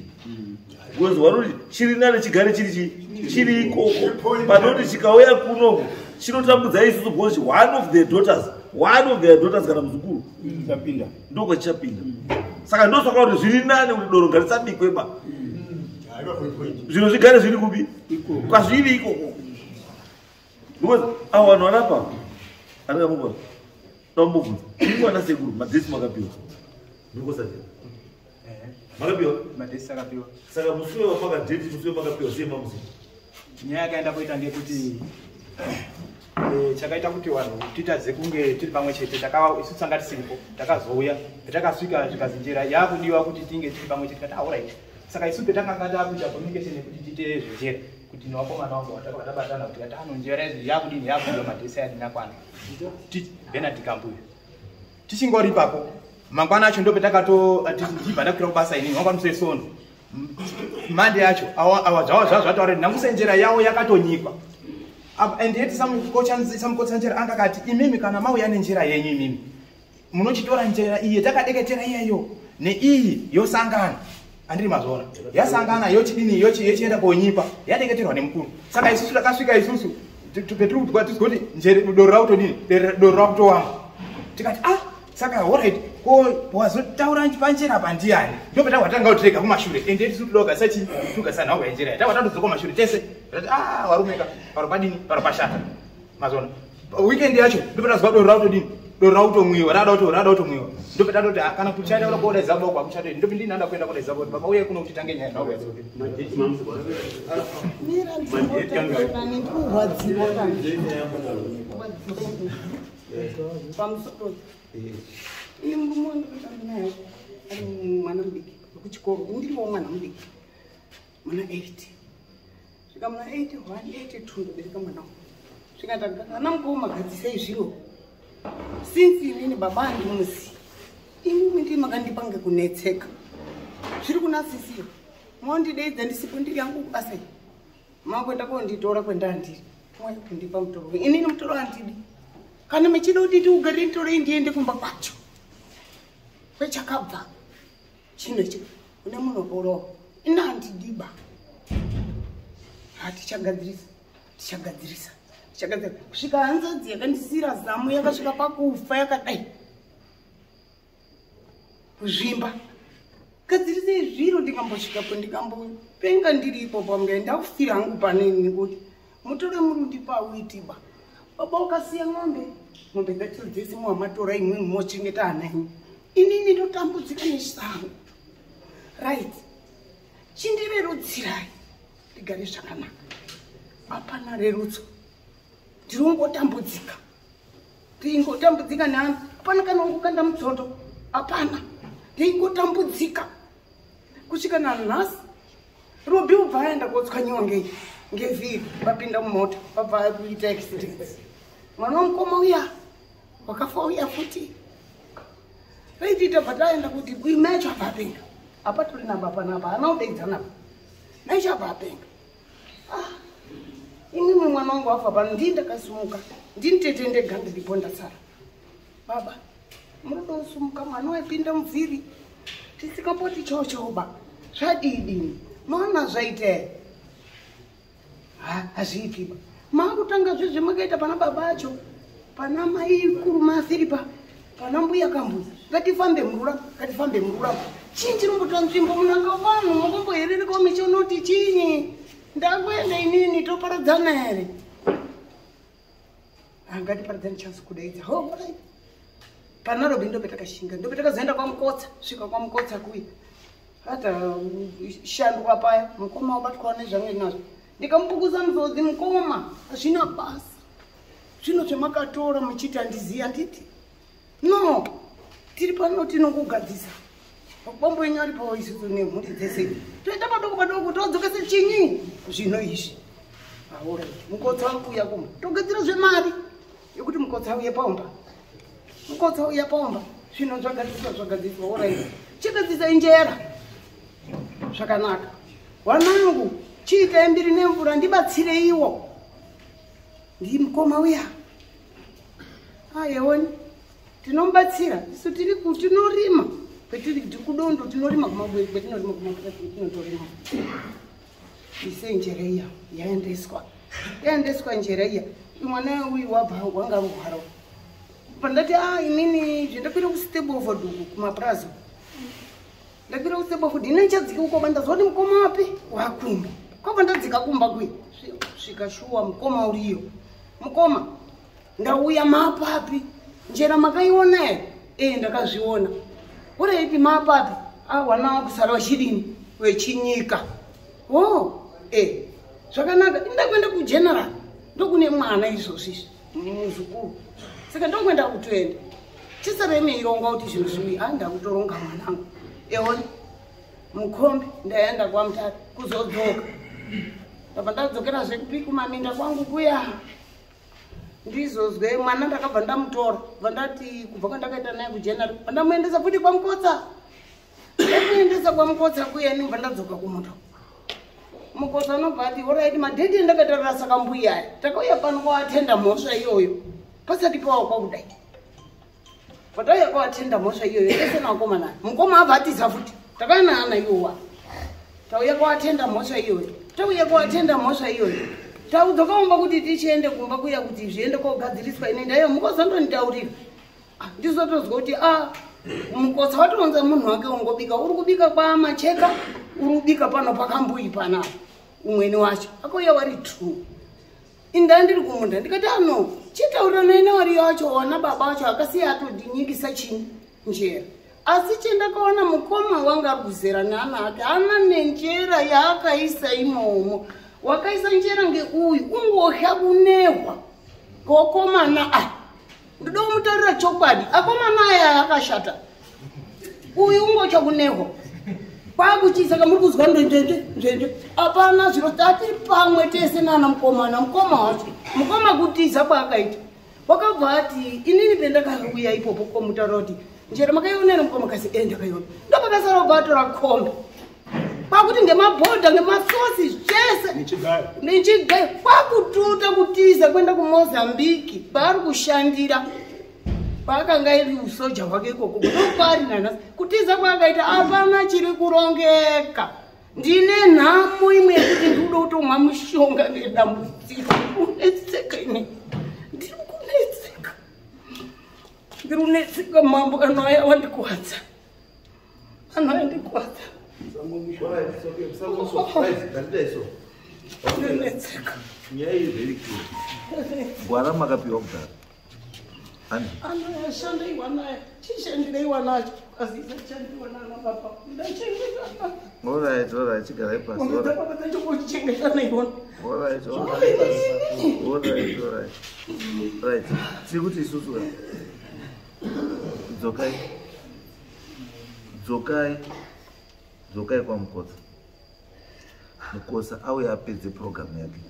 because vanoti chiri nane chigare chiri chiri ikoko panoti chikauya kunoko chinotambudza isusu because one of their daughters, one of their daughters kana muzukuru
Chapinda.
Ndokwachapinda. Saka ndosaka kuti zviri nane kuti doro ngarisabikwe ba, zvinhu zvigare zviri kupi kwazviri ikoko, because avo vanhu vanapa andingamubona dambobvunza imi vana sekuru, madhesi makapiwa ndikosati makapiwa?
Madhesi akapiwa.
Saka musi wevamakadheti, musi wemakapiwa sei mamusi?
Nyaya yakaenda kuita ndeyekuti chakaita kuti vanhu titadze kunge tiri pamwe chete, isu tanga tisiripo. Takazouya, petakasvika zvikazi njera yakudiwa kuti tinge tiri pamwe chete. Kati alright. Saka isu petakanga takuita communication yekuti tiite zvenjera kuti nevakomana vangu vatabatana kuti kati ano njera yakudini, yakudiwa, madhesi ayadini akwana. Benard Kambuyo tichingori ipapo, mangwana acho ndo petakato ndibva ndakwira kubasa inini wanga musi wesondo. Mande yacho awa zvava zvataura kuti nangusenjera yavo yakatonyikwa. And yet samukotsanjera anga akati imimi kana mauya nenjera yenyu imimi munochitora njera iye takadeketera iyeyo neiyi yosangana, andiri mazvona, yasangana yochidini, yochienda konyikwa yadeketerwa nemukuru. Saka isusu takasvika isusu petiri tizoti njere doro rakutodini, doro rakutowamba. Tikati ah, saka alright, ko wazotaura panjera pandiani? Ndo petakatanga kutirega kumashure ende tisu toda kugasa chi tugasa nhau yenjera, takwa tatodzoka kumashure tese. Tati ah, varumeka paro padini, paro pashata mazona. Weekend yacho ndo petazwa doro rakutodini, doro rakutomwiwa, rada kutomwiwa. Ndo petatoti ah, kana kuchaita kuda kuodaidza boko akuchatoi, ndo ndini kuenda kudaidza boko, baba uye kuno kuti tange nyaya nhau yadzo.
Mira, ndinotaura nendikurwadziwa kana. Pamusoro. Ini murume wandinotamba naye ari mwana mudiki wekuchikoro, ndiriwo mwana mudiki muna 8, svika muna 81, 82 ndobereka mwana wangu. Svika ndagara mukoma, gadzisei zviro since inini baba handimuzi, imimi ndii makandipa ngekunetseka zviri kuna sisiyo, mondideidza ndisipo, ndiri yangu kubasa iyi, makuenda konditora kwendandiri, mauya kundipa mutoro. Inini mutoro handidi. Kana muchida kuti ndiugare, nditorei ndiende kumba kwacho kwechakabva chino ichi kune munoporowa. Ini handidiba. Hatichagadzirisa, tichagadzirisa, tichagadzirisa kusvika hanzadzi yakandisiyira zamu yakasvika pakufa yakadai kuzvimba. Gadzirisei zviro, ndikambosvikapo ndikambopenga ndiri ipo pamunga ndakufira hangu paneni kuti mutore muri kundipa auitiba. Baba ukasiya ng'ombe, ng'ombe dzacho dzese muhamatora imwimwi mochengeta ana enyu, inini ndotambudzika nechisango. Right, chindirerutsirai ndigare zvakanaka. Hapana rerutso, ndinongotambudzika, ndingotambudzika neanhu. Hapana kana ungokanda mutsondo, hapana, ndingotambudzika kusvika nanhasi. Robi ubva aenda kotswanyiwa ngevhiri, vapinda mumota, vabva kuita accident. Mwana wamukoma uya wakafa uya futi raiti tabva taenda kuti maicho abva apenga. Apatori namba panapa, haana kudeidza namba, maicho abva apenga. Ah, imwimwe mwana wangu wafa pano, ndii ndakasumuka, ndini tete ndega ndiripo ndasara. Baba murudo usumuka, mwana waipinda muvhiri tisikamboti chochoba zvadidini. Maona zvaita here? Hazviitiba. Maakutanga zvezvemakaita pana baba acho, pana mai kuru masiripa, pana mbuya kambuzi. Ngatifambe murura, ngatifambe murura. Chii chinombotora nzvimbo munanga vanhu mukumbohererekawo michonoti chinyi? Ndakuenda inini toparadzana here? Ngatiparadzane chance kudaidza. Ho, right. Pana Robi ndopetakashinga, ndopetakazoenda kwaMukotsa, svika kwaMukotsa kuya. Hata shandwa paya, mukoma wabatwa nezvange nazvo. Ndikamupukuza muzodzi mukoma, hazvina basa. Zvino zvemakatora muchiti handizivi handiti? No, tiri pano tinongogadzisa. Makwambo enyu aripo isusu nemhuri dzese. Toita padoko padoko todzokese chinyi zvino izvi. Aura, mukotsa wakuuya kumba. Togadzira zvemari yekuti mukotsa auye paumba. Mukotsa auya paumba. Zvino zvagadziswa zvagadziswa orai. Chigadzisa injera. Zvakanaka. Wanangu, chiitai mbiri nemvura ndibatsireiwo. Ndi mukoma uya. Ayewoni. Tinomubatsira. Isu tiri tinorima. Kwetiri kudondo tinorima kumabwe kwetinorima kumabwe tinotorima. Ise njera iya yaendeswa. Yaendeswa njera iya. Mwana uyu wabva wanga rwara. Pandati inini zvendakwira kustable over duku kumaprazo. Ndakwira kustable over ndine chadzika uko bandazwa kuti mukoma wapi wakumba. Kwabva ndadzika kumba kuyi. Svika shuwa mukoma uriyo. Mukoma ndauya mapapi. Njera makaiona here? Ndakazviona. Uri ipi mapapi? Wana wakusara wachidini? Wechinyika. Oh, zvakanaka. Ndakuenda kugeneral. Ndokune mwana izvozvi muzukuru. Saka ndokuenda kutoenda. Chisara imeironga kuti zvinhu zviwi. Ndakutoronga mwanangu. Eoni mukombe ndaenda kwaMutare kuzodzoka. Ndabva ndadzokera zvekupi kumaminda kwangu kuya. Ndizozwe mwana ndakabva ndamutora. Bva ndati kubva kwandakaita naye kugeneral. Ndamuendesa futi kwaMukotsa. Ndamuendesa kwaMukotsa kuya ndobva ndadzoka kumunda. Mukotsa anobva ati alright madheti endakatarira saka mbuya aya. Takauya pano kwaatenda mhosva iyoyo. Pasati pawa kwakudai. Patauya kwaatenda mhosva iyoyo tese nakomana. Mukoma abva atiza futi. Takanaana iwowa. Tauya kwaatenda mhosva iyoyo. Tauya kwaatenda mhosva iyoyo. Taudzoka kumba kuti tichiende kumba kuya kuti zviende kogadziriswa ine ndaiyo mukotsa ndonditaurira. Ndizotozwa kuti mukotsa watounza munhu wake ungobika. Uri kubika kwamacheka, uri kubika pano pakambuyi panapa. Umweni wacho akauya wari 2. Inda ndiri kumunda ndikati ano chitaurirana newari wacho wana baba wacho akasiya atodinyikisa chini njera. Asi chendakaona mukoma wanga ari kuzera neana ake ana nenjera yaakaisa imomo. Wakaisa njera ngeuyu ungohya kunehwa kokomana aya. Ndoda kumutaurira chokwadi akomana aya akashata. Uyu ungocha kunehwa. Kwakuchisa kamuri kuzwa nzvenzvenzve nzvenzve. Apana zviro tati pamwe tese nana mukomana mukoma wacho. Mukoma kutiza kwaakaita. Wakabva ati inini pendakauya ipopo komutaura kuti njera makaiona mukoma kasi ndakaiona. Ndopakasara ubva atora kombi. Kwakuti ngemabhodha ngemasosi zvese. Nechigayo. Kwakututa kutiza kuenda kuMozambique paari kushandira. Paakanga iri usoja hwake ikoko ndokwari nanhasi. Kutiza kwaakaita hapana chiri kurongeka. Ndine nhamo imwe yekuti ndinoda kutomwa mushonga ngedambudziko. Kunetseka ini. Ndiri kunetseka. Ndiri kunetseka mambo anouya wandikuwadza. Anouya ndikuwadza. Ndinetseka.
Nyaya iyi very clear. Gwara makapiwa kudhara.
Anoyashandaiwa naye. Chishandireiwa nacho. Azisashandiwa nana baba. Ndachengetana.
Alright, chigarai pasi.
Baba dzacho iwona.
Alright. Right. Tiri kuti isusu dzokai. Dzokai kwaMukotsa. Mukotsa auya apedze program yake.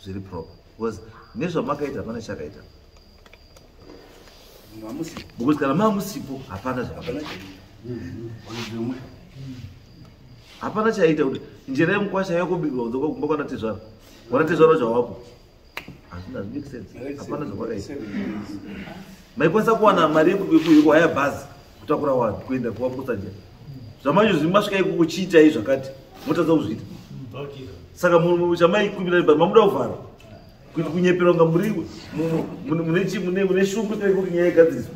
Zviri proper. Because nezvamakaita hapana chakaita. Because kana mamusipo hapana zvakaita. Hapana chaita kuti njera yemukwasha yakubikwa kudzoka kumba kwana tezvara. Wana tezvara zvavapo. Hazvina make sense. Hapana zvamakaita. Maikwanisa kuwana mari yekuhaya bhazi kutakura vanhu kuenda kuwamukotsa njera. Zvamanje zvimasvika ikoko chiitai zvakati. Motadza kuzviita. Saka chamaikumbira but mamuda kuvhara. Kuti kunyepera kunga muri mune shungu kuti nyaya igadziriswe.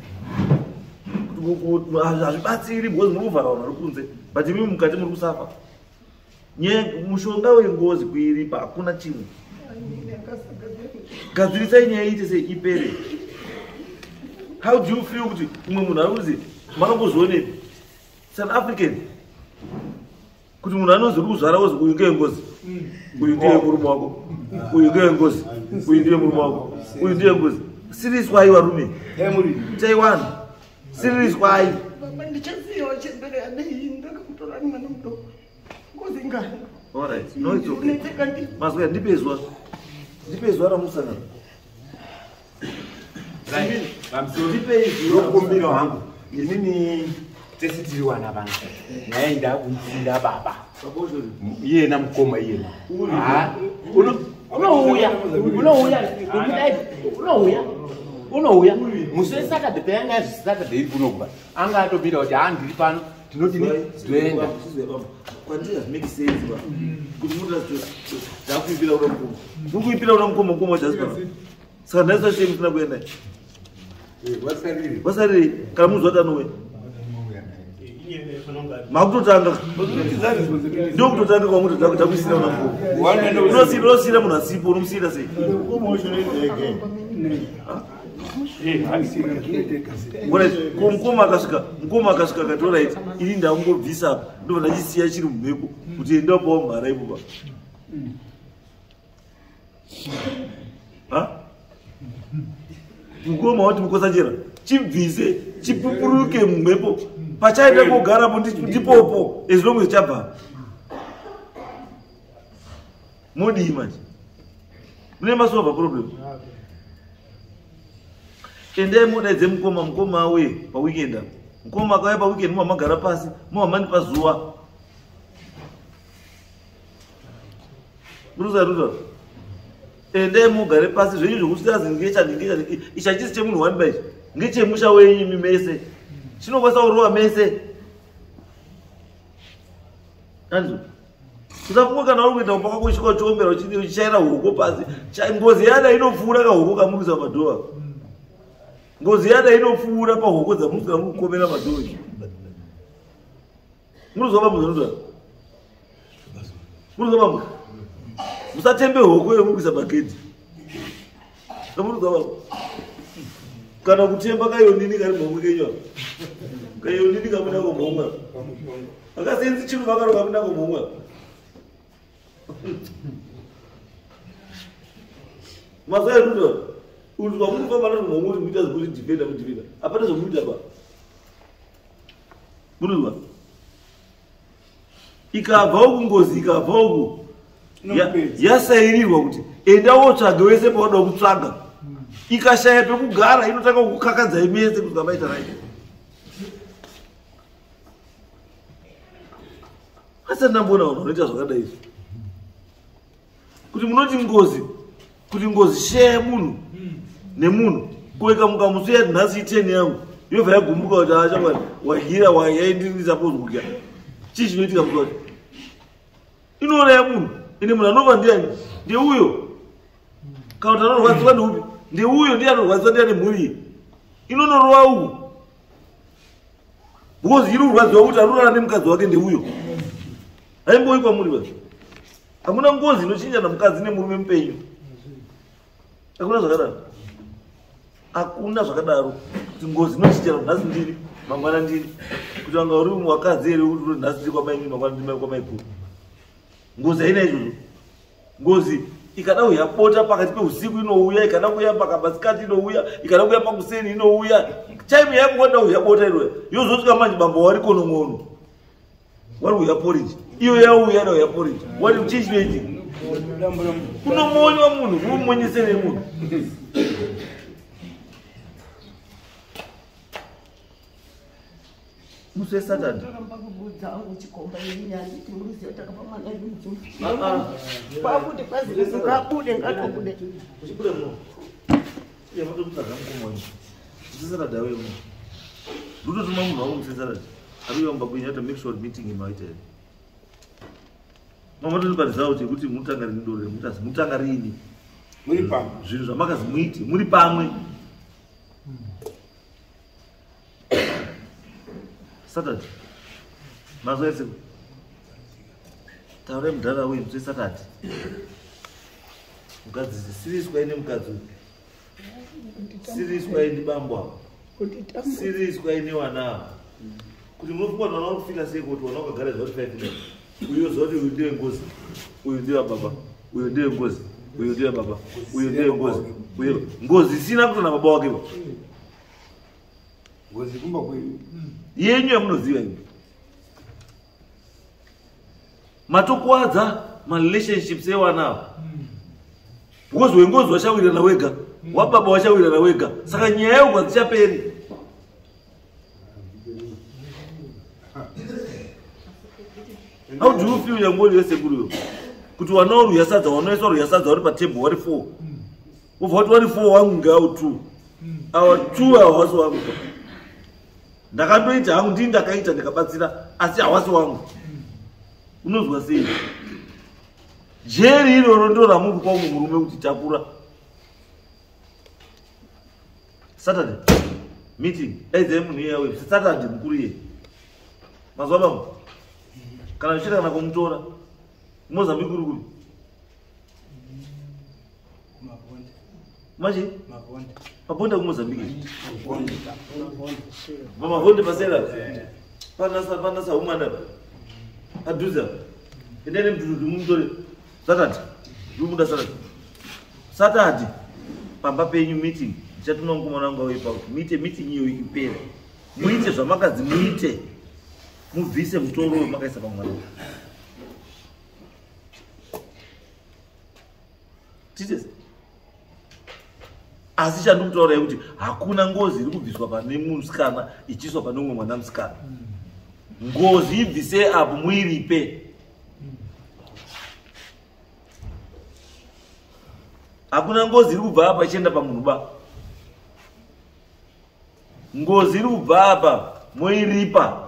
Hazvibatsiri because muri kuvhara vanhu vari kunze but imimi mukati muri kusafa. Mushonga wengozi kuiripa hakuna chimwe. Gadzirisai nyaya iite sei ipere. How do you feel kuti umwe munhu ari kuzi makambozvionepi? South African kuti munhu anonzi uri kuzvara wozi uyu ngewengozi, uyu ndiye murume wako, uyu ngewengozi, uyu ndiye murume wako, uyu ndiye ngozi. Siriswai varume, Taiwan, siriswai.
Baba ndichasiyawo chembere yadei ndakamutora mwana mudoko. Ngozi ngani?
All right, no it's okay. Mazwa ndipe zuva. Ndipe zuva ramusangana.
Right. Ndokumbira hangu. Inini tese tiri wana vana. Naye ndakuinda baba. Iyena mukoma iyena. Unouya. Unouya. Unouya. Unouya. Musi weSaturday payanga Saturday iri kunokuba. Anga atopinda kuti haa ndiri pano. Tinoti toenda.
Kwandiri hazvimake sense ba. Kuti munhu ndakuipira una mukoma. Ndikuipira una mukoma mukoma just pano. Saka ndaiswa sei musina kuenda? Wasariri kana munhu zvati anouya. Makutotanga. Ndokutotanga kwamutotanga takuisira una mukoma. Unosiyira munhu asipo unomusiyira sei? Mukoma akasvika, mukoma akasvika akati alright, ini ndangobvisa apa ndobva ndachisiya chiri mumhepo kuti enda pawo mhara ipo pa. Mukoma wati mukosachera chibvise chipupuruke mumhepo pachaenda kogarapo ndipopo as long as chabva. Modii manje? Mune masolva problem. Endai mudaidze mukoma, mukoma auye paweekend apa. Mukoma akauya paweekend muva magara pasi, muva mandipa zuva. Muruza ruza. Endai mugare pasi zvenyu zvokusiya ngecha ngecha ichi hachisi chemunhu one by ngechemusha wenyu imi mese. Chinokwanisa kurova mese. Anzo. Usafunga kana uri kuenda kumba kwako uchisvika uchiombera uchichaira huku pasi. Ngozi yada inopfuura kahuku kamurikuisa padhowa. Ngozi yada inopfuura pahuku dzamuri kukomera padhowa. Murikuzwa bambo zvinotaura? Murikuzwa bambo? Musatembe huku yemurikuisa pagedhi. Murikuzwa bambo? Kana kutemba kayonini kari muhomwe kenyu apa. Kayonini kamuda kumuhomwe apa. Akasenzi chiro vakaro kamuda kumuhomwe apa. Mazuva ekuti uri kwamuri famba nari muhomwe kuti muita zvekuti defender kudefender. Hapana zvomuita pa. Murikuzwa? Ikabva uku ngozi ikabva uku. Yasairirwa kuti enda wotsvaga wese paunoda kutsvaga. Ikashaya pekugara inotanga kukakadza imese kusvika maita right. Asi ndamboona vanhu vanoita zvakadai izvi. Kuti munoti ngozi, kuti ngozi share munhu nemunhu. Kuweka mukamusiya nhasi iteni yangu. Yobva yagumbuka kuti achangwani wagira wayaindirisa suppose kudya. Chii chinoitika musi wacho? Inouraya munhu. Ine munhu anova ndiani? Ndeuyo. Kana kuti anorwadziwa ndeupi? Ndeuyo ndiye anorwadziwa ndiye ane mhuri iyi. Inonorova uku. Because iri kurwadziwa kuti anorara nemukadzi wake ndeuyo. Haimboi kwamuri vanhu. Hakuna ngozi inochinjana mukadzi nemurume mupenyu. Hakuna zvakadaro. Hakuna zvakadaro. Kuti ngozi inochinjana nhasi ndiri, mangwana ndiri. Kuti wanga uri wakadzi here kuti nhasi ndiri kwamainini, mangwana ndiri kwamaikuru. Ngozi haina izvozvo. Ngozi ikada kuuya bota pakati peusiku inouya, ikada kuuya pakamasikati inouya, ikada kuuya pakuseni inouya. Time yako wada kuuya bota inouya. Yozosvika manje bambo wari konongono. Wari kuuya porridge. Iyo yauya da kuuya porridge. Wari chii chinoitika? Kunomonywa munhu, kunomonyesere munhu. Musi weSaturday.
Ndoramba kubudza hangu chikomba yenyaya kuti muruziva takapa mwana wedu. Kwakuti kwazi ngabude ngatobude.
Uchibuda muno. Iye matomutsvaga mukoma wenyu. Musi weSaturday auye muno. Ndototuma munhu wangu musi weSaturday. Ari kuuya mumba kwenyu, I have to make sure meeting him aita here. Mamatonipa result yekuti mutanga rini doro mutazi mutanga rini.
Muri pamwe.
Zvinhu zvamakazi muite muri pamwe. Saturday. Mazuva ese. Taurai mudhara uyu musi Saturday. Mukadzi siriswa ine mukadzi uyu. Siriswa ine bambo ava. Siriswa ine wana ava. Kuti munofunga kuti vana vari kufila sei kuti vana vakagara zuva 5 minutes. Uyo zuva kuti uyu ndiwe ngozi. Uyu ndiwe baba. Uyu ndiwe ngozi. Uyu ndiwe baba. Uyu ndiwe ngozi. Uyu ngozi isina kutona baba wake ba.
Ngozi kumba kwenyu.
Yenyu yamunoziva imi. Matokuwadza marelationships ewana ava. Because wengozi wachawirirana wega, wababa wachawirirana wega. Saka nyaya yeuko hadzichaperi. How do you feel yangori yesekuru yo? Kuti wanaoruya sadza, wanoiswa ruya sadza vari patable vari 4. Ubva kuti vari 4 wangu ngawo 2. Awa 2 hawasi wangu. Ndakandoita hangu ndini ndakaita ndikabatsira asi hawasi wangu. Unozwa sei? Jeri iroro ndo ramuri kupa umwe murume kuti takura. Saturday meeting daidzai munhu iye auye Saturday mukuru iye. Mazuva bambo. Kana zvichida kana kumutora. Mozambique uri kupi? Machi? Mabonde kuMozambique. Mabonde pasera. Panasa panasa umana. Padhuze. Endai nemudhudhudhu mumutore. Saturday. Ndinomuda Saturday. Saturday. Pamba penyu meeting. Ndichatuma mukomana wangu auye pako. Muite meeting iyo ipere. Muite zvamakadzi muite. Mubvise mutoro wemakaisa pamwana. Tite. Asi chandikutaura kuti hakuna ngozi iri kubviswa pane musikana ichiiswa pane umwe mwana musikana. Ngozi ibvise apo muiripe. Hakuna ngozi iri kubva apa ichienda pamunhu ba. Ngozi iri kubva apa moiripa.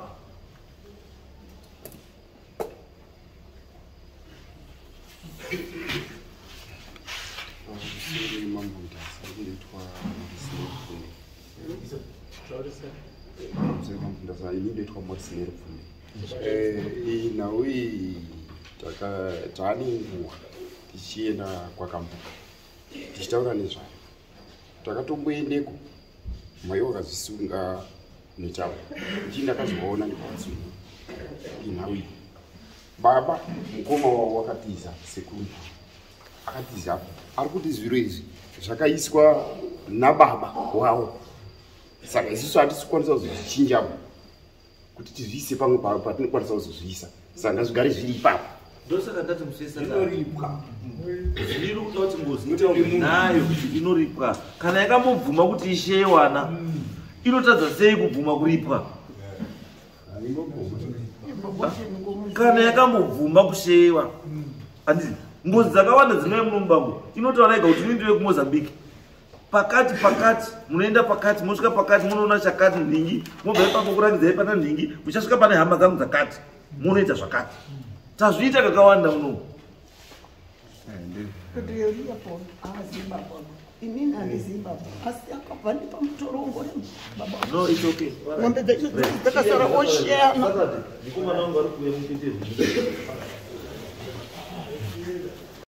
Iyi nhau iyi taane nguva tichienda kwaKambuka tichitaura nezvayo. Takatomboendeko mai wakazvisunga netauro ichii ndakazovaona ndikavasunga inhau iyi. Baba mukoma wavo wakatiza sekuru akatiza ari kuti zviro izvi zvakaiswa nababa wavo saka isusu hatisi kukwanisa kuzozvichinjamo kuti tizviise pamwe patinokwanisa kuzozviisa saka ngazvigare zviri ipapo.
Ndosaka ndati musesa
inoripwa.
Zviri kuda kuti ngozi itaurwe nayo kuti inoripwa. Kana yakambobvuma kuti ishewana inotadza sei kubvuma kuripwa? Kana yakambobvuma kushewa. Handiti ngozi dzakawanda dzinouya muno mubango inotaura yega kuti ini ndive kuMozambique. Pakati pakati munoenda pakati mosvika pakati munoona chakati nhingi mobva ipapo kurangidzai pana nhingi muchasvika pane hama dzangu dzakati munoita zvakati. Tazviita kakawanda muno. No, it's okay.
Ng'ombe dzakasara osheyana.
Mukomana wangu ari kuuya mupinde.